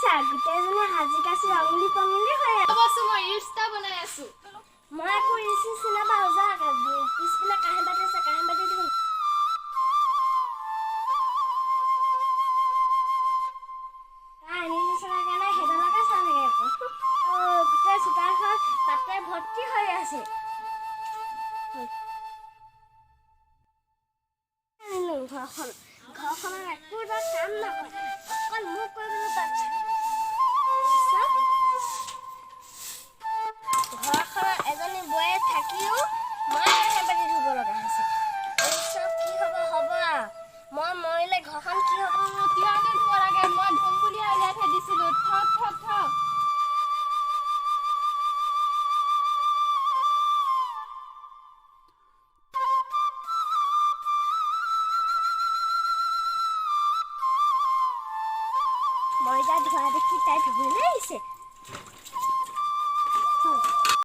চা, গোটেইজনী সাজি কাচি ৰঙিলি পঙিলি হৈ আছে। ৰ'বচোন, মই ৰিলচ এটা বনাই আছো। মই আকৌ ৰিলচ চিনাপাওঁ। যা, পিছপিনে কাঁহী বাতি আছে, কাঁহী বাতি ধুম। তাই আনি নিচিনা কাৰণে সেইডালকে চাই থাকে আকৌ। গোটেই চোতালখন পাতে ভৰ্তি হৈ আছে। ঘৰখন ঘৰখনত একো এটা কাম নকৰে, অকল মোক কৰিবলৈ পাইছে। ঘৰখনত এজনী বোৱাৰী থাকিও মই কাঁহী বাতি ধুব লগা হৈছে। এই চব কি হ'ব হ'ব আৰু, মই মৰিলে ঘৰখন কি হ'ব? কিয়নো ধুব লাগে? মই ধুম বুলিহে উলিয়াই থৈ দিছিলো। থক থক থক। মই এতিয়া ধোৱা দেখি তাই ধুবলৈ আহিছে।